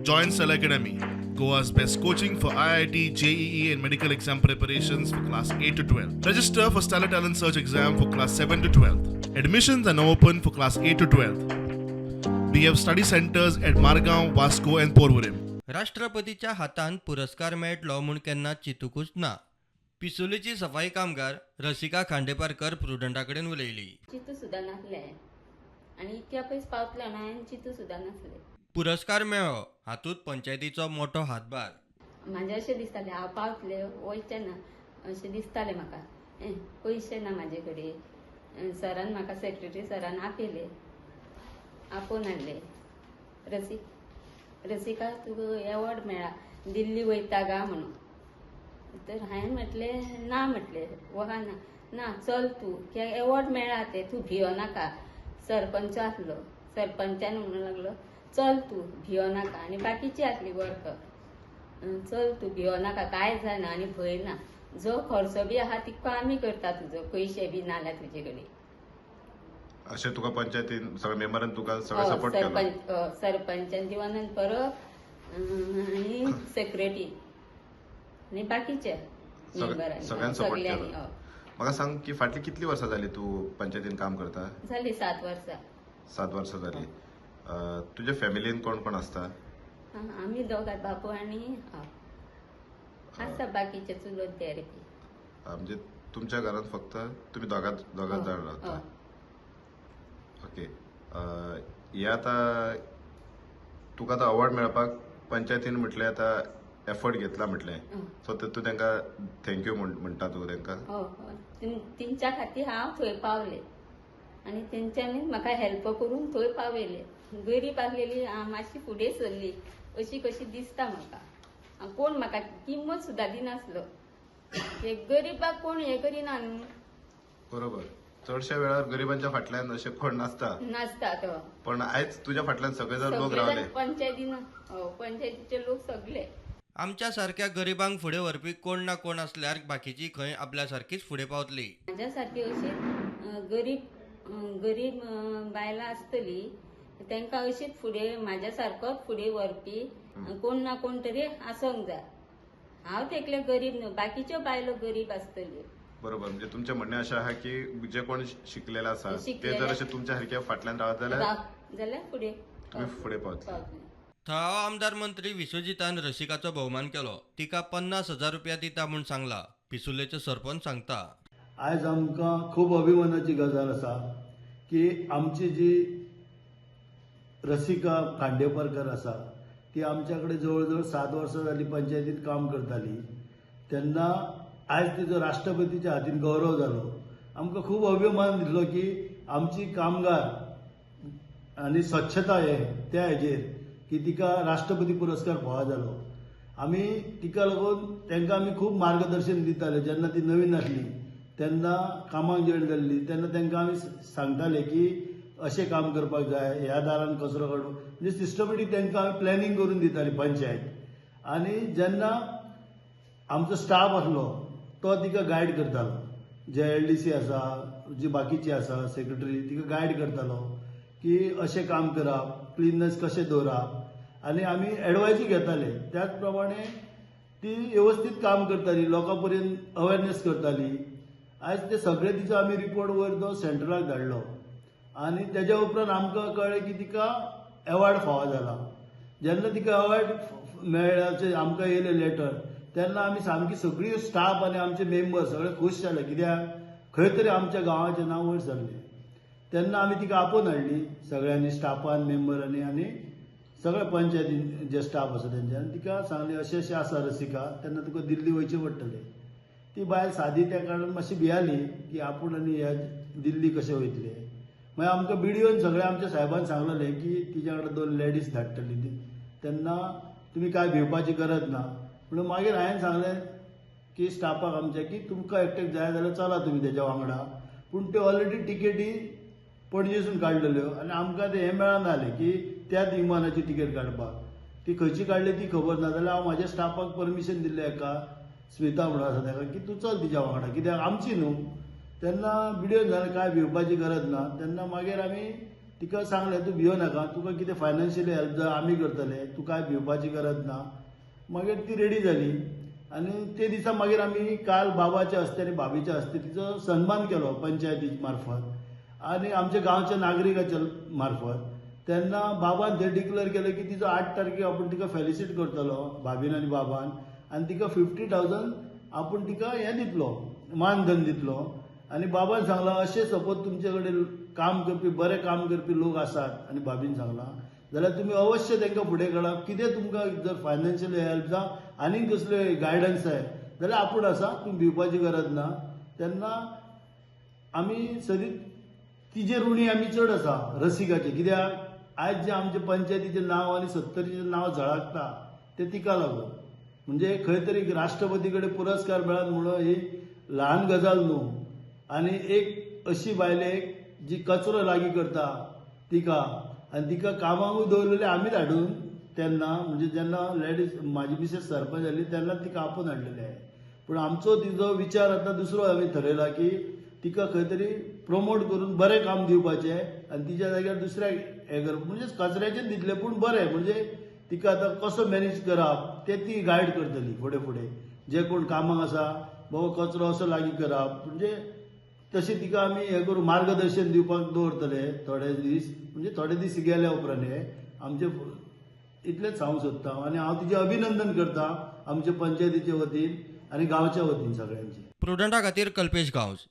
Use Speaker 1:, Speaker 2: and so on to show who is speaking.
Speaker 1: Join Stellar Academy, Goa's best coaching for IIT, JEE, and medical exam preparations for class 8 to 12. Register for Stellar Talent Search exam for class 7 to 12. Admissions are now open for class 8 to 12. We have study centers at Margaon, Vasco, and Porvorim.
Speaker 2: राष्ट्रपतीच्या हातान पुरस्कार मेळटलो म्हूण केन्ना चिंतुकूच ना. पिसुर्लेची सफाई कामगार रसिका खांडेपारकर प्रुडंटा कडेन उलयली.
Speaker 3: चिंतू सुद्दां नासलें आनी इतक्या पयस पावतलें आनी हांवें चिंतू सुद्दां नासलें.
Speaker 2: पुरस्कार मेळ्ळो हातूंत पंचायतीचो मोठो हातभार.
Speaker 3: म्हाजें अशें दिसतालें हांव पावतलें वयचें ना अशें दिसतालें म्हाका. पयशे ना म्हाजे कडेन. सरान म्हाका, सेक्रेटरी सरान आपयलें, आपोवन हाडलें. रसिका, तुका एवॉर्ड मेळ्ळा, दिल्ली वयता गा म्हणून. तर हांवें म्हटलें ना, म्हटलें वहा ना. ना, चल तूं, कित्याक एवॉर्ड मेळ्ळा ते, तूं भियो नाका. सरपंच आसलो, सरपंचान म्हणूंक लागलो, चल तूं, भियो नाका. आनी बाकीची आसली वर्कर, चल तूं, भियो नाका, कांय जायना आनी भंय ना. जो खर्चो बी आहा तितको आमी करता तुजो, पयशे बी नाल्यार तुजे कडेन.
Speaker 4: अशें तुका पंचायतीन सगळ्या मेंबरान तुका सगळें सपोर्ट केलो?
Speaker 3: सरपंच, सरपंचान दिवानंद परब आनी सेक्रेटरी आनी बाकीचे मेंबरांनी.
Speaker 4: सगळ्यांनी सपोर्ट
Speaker 3: सगळ्यांनी.
Speaker 4: केलो.
Speaker 3: हय.
Speaker 4: म्हाका सांग की फाटली कितली वर्सां जाली तूं पंचायतीन काम करता?
Speaker 3: जाली 7 वर्सां.
Speaker 4: 7 वर्सां जाली. तुज्या फॅमिलीन कोण कोण आसता?
Speaker 3: आमी दोगां, बापू आनी हांव. आसा बाकीचे चुलत देर बी.
Speaker 4: म्हणजे तुमच्या घरात फक्त तुम्ही दोगां दोगां जाण रावता?
Speaker 3: हय.
Speaker 4: ओके. हे आतां तुका आतां अवॉर्ड मेळपाक पंचायतीन म्हटलें आतां एफर्ट घेतला म्हटलें, सो तूं तांकां thank you म्हणटा तूं तांकां?
Speaker 3: हय हय, तेंच्या खातीर हांव थंय पावलें आनी तेंच्यांनी म्हाका हेल्प करून थंय पावयलें. गरीब आसलेली हांव मातशी फुडें सरली अशी कशी दिसता म्हाका. कोण म्हाका किंमत सुद्दां दिनासलो. हे गरीबाक कोण हें करिना न्हू.
Speaker 4: बरोबर, चडश्या वेळार गरिबांच्या फाटल्यान अशें कोण नासता.
Speaker 3: नासता तो.
Speaker 4: पण आयज तुज्या फाटल्यान सगळे जण लोक
Speaker 3: सगळे
Speaker 4: रावले.
Speaker 3: जाण पंचायतीन, हय, पंचायतीचे लोक सगळे.
Speaker 2: आमच्या सारक्या गरिबांक फुडें व्हरपी कोण ना कोण आसल्यार बाकीची खंय आपल्या सारकीच फुडें पावतली.
Speaker 3: म्हाज्या सारकी अशी गरीब गरीब बायलां आसतली, तांकां अशीच फुडें म्हाज्या सारकोच फुडें व्हरपी कोण ना कोण तरी आसोंक जाय. हांव तेकलें गरीब न्हू, बाकीच्यो बायलो गरीब आसतल्यो.
Speaker 4: बरोबर, म्हणजे तुमचें म्हणणें अशें आहा की जे कोण शिकलेले आसा ते
Speaker 3: शिकलेले.
Speaker 4: जर अशें तुमच्या सारक्या फाटल्यान रावत जाल्यार
Speaker 3: जाल्यार फुडें
Speaker 4: तुमी फुडें पावतले.
Speaker 3: पावतली.
Speaker 2: थळावो आमदार मंत्री विश्वजितान रसिकाचो भोवमान केलो. तिका 50,000 रुपया दिता म्हूण सांगला. पिसुर्लेचो सरपंच सांगता,
Speaker 5: आयज आमकां खूब अभिमानाची गजाल आसा की आमची जी रसिका खांडेपारकर आसा, ती आमच्या कडेन जवळ जवळ 7 वर्सां जाली पंचायतीत काम करताली. तेन्ना आयज तिजो राष्ट्रपतीच्या हातीन गौरव जालो. आमकां खूब अभिमान दिसलो की आमची कामगार आनी स्वच्छता हे त्या हेजेर की तिका राष्ट्रपती पुरस्कार फावो जालो. आमी तिका लागून तांकां आमी खूब मार्गदर्शन दिताले. जेन्ना ती नवीन आसली, तेन्ना कामाक जॉयन जाल्ली, तेन्ना तांकां आमी सांगताले की अशें काम करपाक जाय, ह्या दारान कचरो काडून, म्हणजे सिस्टमॅटीक तांकां आमी प्लॅनिंग करून दिताली पंचायत. आनी जेन्ना आमचो स्टाफ आसलो, तो तिका गायड करतालो. जे एलडीसी आसा, जी बाकीची आसा सेक्रेटरी, तिका गायड करतालो की अशें काम करप, क्लिननेस कशें दवरप, आनी आमी एडवायजूय घेताले. त्याच प्रमाणे ती व्यवस्थीत काम करताली, लोकां पर्यंत अवेरनेस करताली. आयज ते सगळे तिचो आमी रिपोर्ट वयर तो सेंट्रलाक धाडलो आनी तेज्या उपरांत आमकां कळ्ळें की तिका एवॉर्ड फावो जाला. जेन्ना तिका अवॉर्ड मेळ्ळ्याचे आमकां येयलें लेटर, तेन्ना आमी सामकी सगळी स्टाफ आनी आमचे मेंबर सगळे खूश जाले, कित्याक खंय तरी आमच्या गांवाचें नांव वयर सरलें. तेन्ना आमी तिका आपोवन हाडली सगळ्यांनी, स्टाफान, मेंबरांनी आनी सगळे पंचायतीन जे स्टाफ आसा तेंच्यानी. तिका सांगलें, अशें अशें आसा रसिका, तेन्ना तुका दिल्ली वयचें पडटलें. ती बायल सादी, त्या कारणान मातशी भियाली की आपूण आनी ह्या दिल्ली कशें वयतले. मागीर आमकां बिडिओन सगळे आमच्या साहेबान सांगलेलें की तिच्या कडेन दोन लेडीज धाडटली ती, तेन्ना तुमी कांय भिवपाची गरज ना म्हणून. मागीर हांवें सांगलें की स्टाफाक आमच्या की तुमकां एकट्याक जाय जाल्यार चला तुमी तेज्या वांगडा. पूण त्यो ऑलरेडी टिकेटी पणजेसून काडलेल्यो आनी आमकां तें हें मेळना जालें की त्याच विमानाची टिकेट काडपाक. ती खंयची काडली ती खबर ना. जाल्यार हांव म्हाज्या स्टाफाक परमिशन दिल्लें, एका स्मिता म्हणून आसा ताका, की तूं चल तिच्या वांगडा, कित्याक आमची न्हू. तेन्ना बिडिओन जालें, कांय भिवपाची गरज ना. तेन्ना मागीर आमी तिका सांगलें तूं भियो नाका, तुका कितें फायनान्शियली हेल्प जाय आमी करतले, तूं कांय भिवपाची गरज ना. मागीर ती रेडी जाली आनी ते दिसा मागीर आमी काल बाबाच्या हस्ते आनी भाभीच्या हस्ते तिचो सन्मान केलो पंचायती मार्फत आनी आमच्या गांवच्या नागरिकाच्या मार्फत. तेन्ना बाबान थंय डिक्लेअर केलें की तिचो 8 तारखेक आपूण तिका फेलिसीट करतलो भाभीन आनी बाबान, आनी तिका 50,000 आपूण तिका हें दितलो, मानधन दितलो. आनी बाबान सांगलां अशें सपोज तुमचे कडेन काम करपी बरें काम करपी लोक आसात आनी भाभीन सांगलां जाल्यार तुमी अवश्य तांकां फुडें काडा, कितें तुमकां जर फायनान्शियल हेल्प जावं आनीक कसले गायडन्स जाय जाल्यार आपूण आसा, तुमी भिवपाची गरज ना. तेन्ना आमी सदींच तिजे ऋणी आमी चड आसा रसिकाचे, कित्याक आयज जें आमचे पंचायतीचें नांव आनी सत्तरीचें नांव झळकता तें तिका लागून. म्हणजे खंय तरी राष्ट्रपती कडेन पुरस्कार मेळत म्हणून ही ल्हान गजाल न्हू. आनी एक अशी बायलेक जी कचरो लागीं करता तिका, आनी तिका कामाकूय दवरलेली आमीच हाडून तेन्ना, म्हणजे जेन्ना लेडीज म्हाजी मिसेस सरपंच जाली तेन्ना तिका आपोवन हाडलेले आहे. पूण आमचो तिजो विचार आतां दुसरो आमी थरयला की तिका खंय तरी प्रमोट करून बरें काम दिवपाचें आनी तिच्या जाग्यार दुसऱ्याक हें करप, म्हणजे कचऱ्याचें दितलें पूण बरें, म्हणजे तिका आतां कसो मॅनेज करप तें ती गायड करतली फुडें फुडें. जे कोण कामाक आसा बाबा कचरो असो लागीं करप, म्हणजे तशें तिका आमी हें करून मार्गदर्शन दिवपाक दवरतले थोडे दीस, म्हणजे थोडे दीस गेल्या उपरांत. हे आमचे इतलेंच सांगूंक सोदता आनी हांव तिचें अभिनंदन करता आमचे पंचायतीचे वतीन आनी गांवच्या वतीन सगळ्यांचे.
Speaker 2: प्रुडंटा खातीर कल्पेश गांवस.